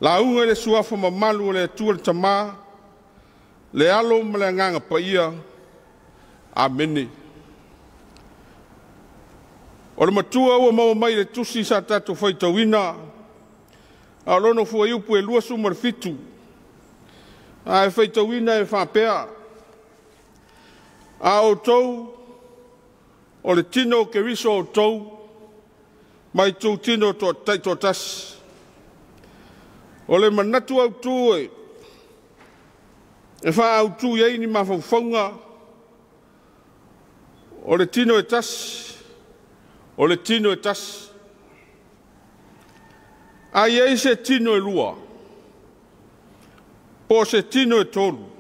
Lauga i le suafa mamalu o le Atua le Tama, le Alo ma le Agaga Paia. Amene. O le matua ua maua mai i le tusi sa tatou faitauina, a o lona fuaiupu e 27, a e faitauina e faapea: A outou o le tino o Keriso outou, ma i tou tino taitoatasi. O le manatu autu e faaautu i ai ni mafaufauga, o le tino e tasi, o le tino e tasi. A i ai se tino e lua, po o se tino e tolu,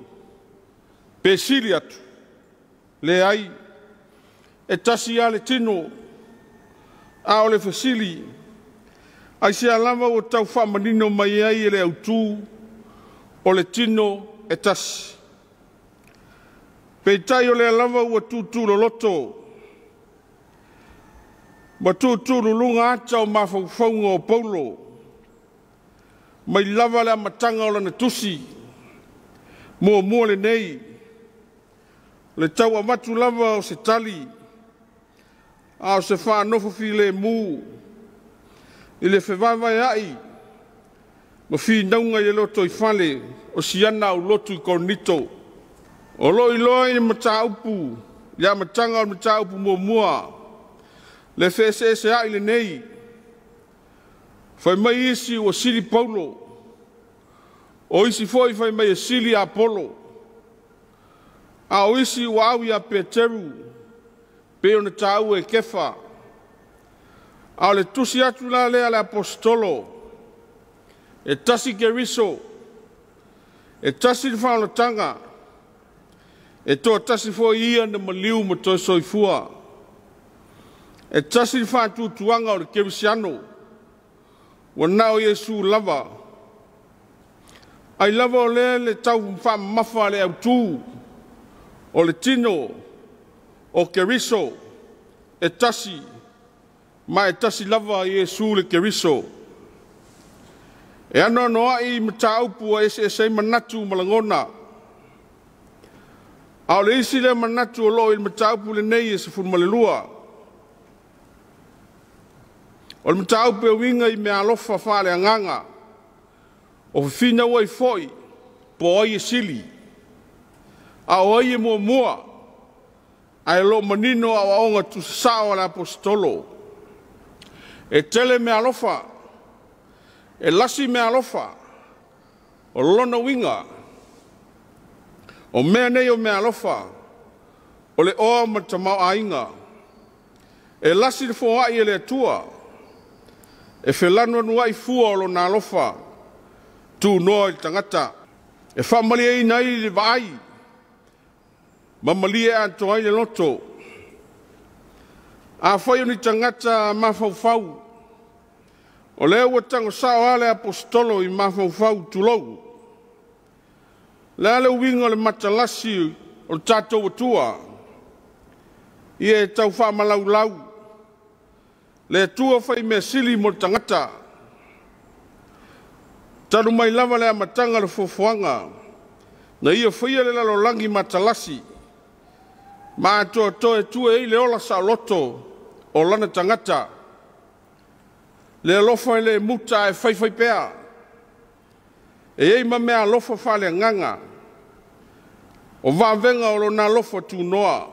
pe sili atu, leai, e tasi lava le tino. A o le fesili, aisea lava ua tau faamanino mai ai e le autu o le tino e tasi? Peitai o lea lava ua tutu loloto ma tutululuga ata o mafaufauga o Paulo, mai lava le amataga o lana tusi muamua lenei, le tau avatu lava o se tali, a o se faanofo filemu i le fevaevaea'i ma finauga i le lotoifale o siana aulotu i Korinito. O lo o iloa i le mataupu, i le amataga o le mataupu muamua, le feeseesea'i lenei. Fai mai isi ua sili Paulo, o isi foi fai mai e sili Apolo, a o isi ua au ia Peteru, pei ona taua e Kefa. A o le tusi atu la lea a le Aposetolo, e tasi Keriso, e tasi le faaolataga, e toatasi foi ia na maliu ma toe soifua. E tasi le faatuatuaga o le kerisiano, ua na o Iesu lava. Ai lava o lea le tau faamamafa a le autu, o le tino o Keriso e tasi, ma e tasi lava Iesu le Keriso. E anoanoai mataupu ua eseese ai manatu ma lagona. A o le isi lea manatu o lo o i le mataupu lenei e 12. O le mataupu e uiga i meaalofa faaleagaga, o fefinauai foi po o ai e sili, a o ai e muamua, ae o lo o manino aoaoga tuusasao a le Aposetolo. E tele meaalofa, e lasi meaalofa, o lona uiga, o mea nei o meaalofa, o le oa ma le tamaoaiga. E lasi le foai e le Atua, e felanuanuai fua o lona alofa, tunoa i le tagata. E faamalieina ai le vaai, ma malie atoa ai le loto. Afai o ni tagata mafaufau, o lea ua tagosao lava le Aposetolo i mafaufau tulou. Le a le uiga o le matalasi o le tatou Atua? Ia e tau faamalaulau le Atua fai mea sili mo le tagata. Talu mai lava le amataga o le foafoaga, na ia faia le lalolagi matalasi, ma atoatoa e tua i ai le ola saoloto o lana tagata. Le alofa e le muta ae faifai pea. E i ai ma meaalofa faaleagaga, o vavega o lona alofa tunoa,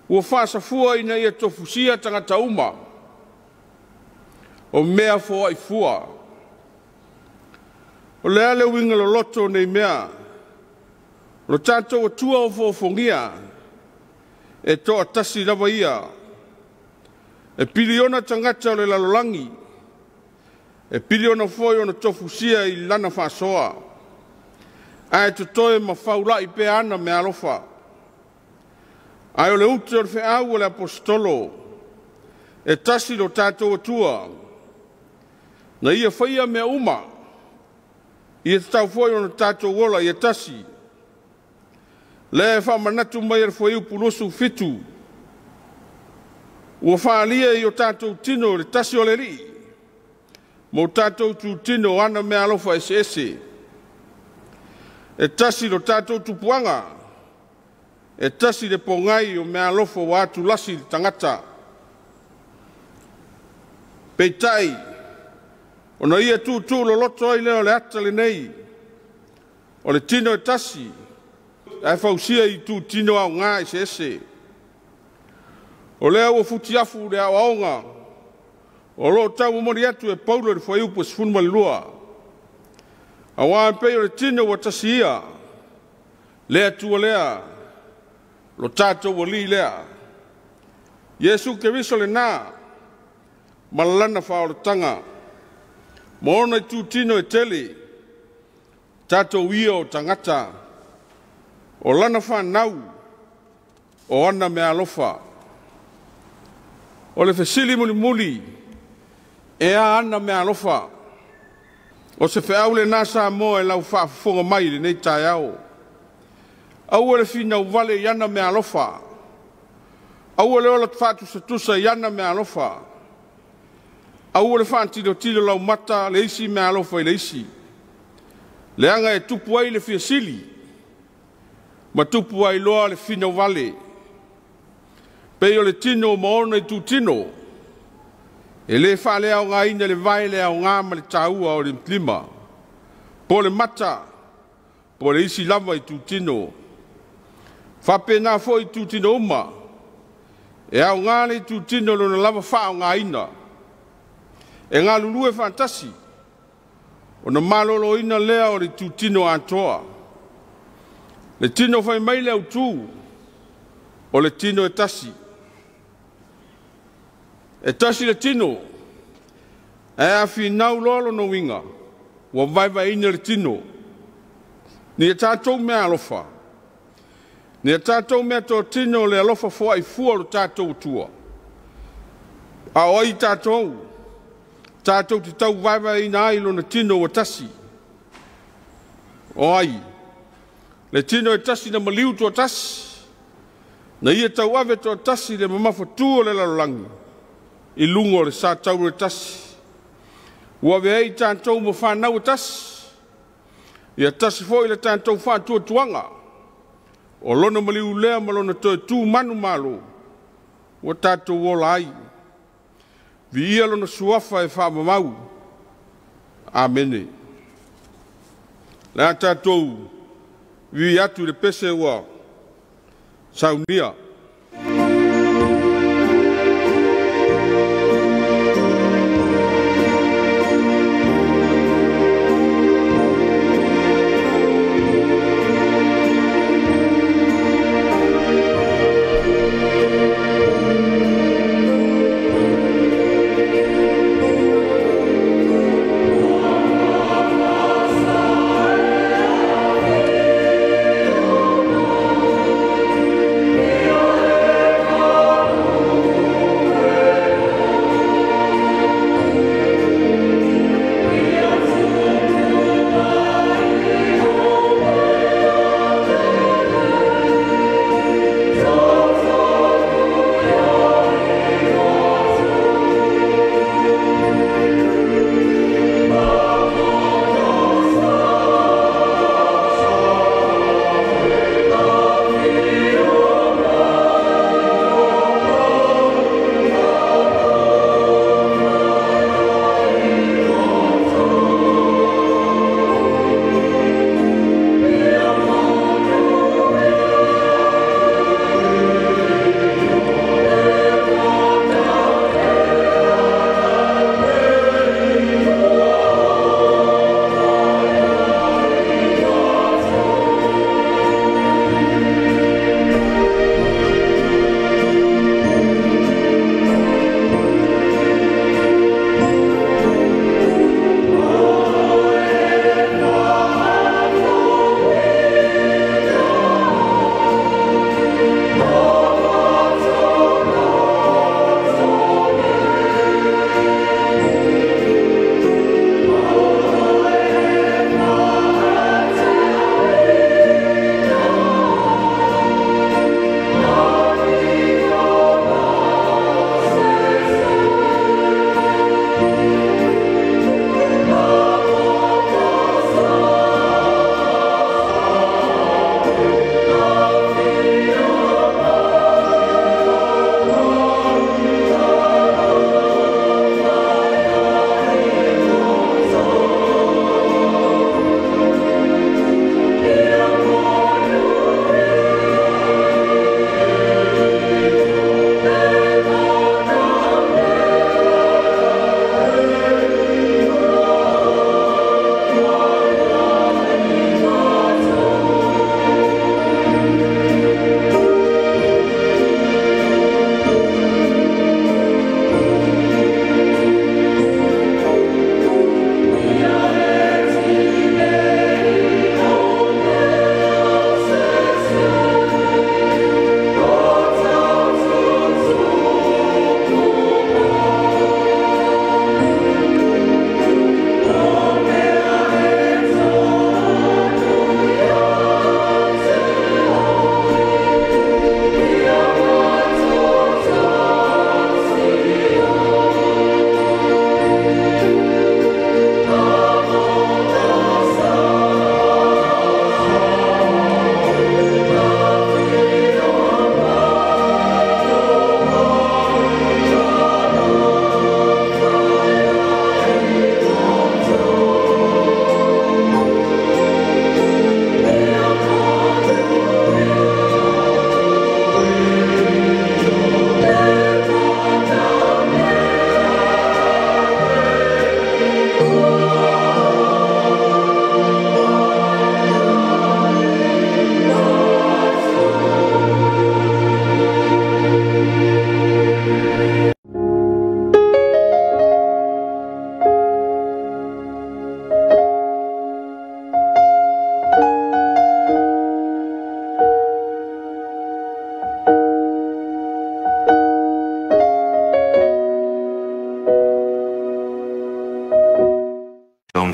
ua faasafua ina ia tofusia tagata uma, o mea foai fua. O le a le uiga loloto o nei mea? O lo tatou Atua o foofogia, e toatasi lava ia. E piliona tagata o le lalolagi, e piliona foi ona tofusia i lana faasoa, ae totoe ma faulai pea ana meaalofa. Ae o le ute o le feau o le Aposetolo, e tasi lo tatou Atua, na ia faia mea uma, ia tatau foi ona tatou ola ia tasi. Lea e faamanatu mai e le fuaiupu 27, ua faaalia i o tatou tino le tasi o le Alii, mo tatou itutino o ana meaalofa eseese. E tasi lo tatou tupuaga, e tasi le pogai o meaalofa ua atulasi i le tagata. Peitai, ona ia tuutuu loloto ai lea o le ata lenei, o le tino e tasi, ae fausia i itutino aoga eseese. O lea ua futiafu le aoaoga o lo o taumomoli atu e Paulo i le fuaiupu 12, aua e pei o le tino ua tasi ia, le Atua lea, lo tatou Alii lea, Iesu Keriso lena, ma lana faaolataga, ma ona itutino e tele, tatou ia o tagata, o lana fanau, o ana meaalofa. O le fesili mulimuli, e a ana meaalofa? O se feau lena Samoa i lau faafofoga mai i lenei taeao. Aua le finau vale i ana meaalofa. Aua le ola faatusatusa i ana meaalofa. Aua le faatilotilo laumata le isi meaalofa i le isi. Leaga e tupu ai le fiasili, ma tupu ai loa le finau vale. Pei o le tino ma ona itutino, e le faaleaogaina le vae le aoga ma le taua o le lima, po o le mata, po o le isi lava itutino. Faapena foi itutino uma, e aoga le itutino lona lava faaaogaina, e galulue faatasi, ona maloloina lea o le itutino atoa. Le tino fai mai le autu, o le tino e tasi. E tasi le tino, ae a finau loa lona uiga, ua vaevaeina le tino. Ni a tatou meaalofa, ni a tatou meatotino le alofa foai fua o le tatou Atua. A o ai tatou, tatou te tau vaevaeina ai lona tino ua tasi. O ai, le tino e tasi na maliu toatasi, na ia tauave toatasi le mamafatu o le lalolagi, i luga o le sa tauro e tasi. Ua avea ai tatou ma fanau e tasi, ia tasi foi le tatou faatuatuaga, o lona maliu lea ma lona toe tu manumalo, ua tatou ola ai. Viia lona suafa e faamamau. Amene. Le a tatou vi atu i le pese ua saunia. Ave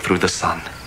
through the Son.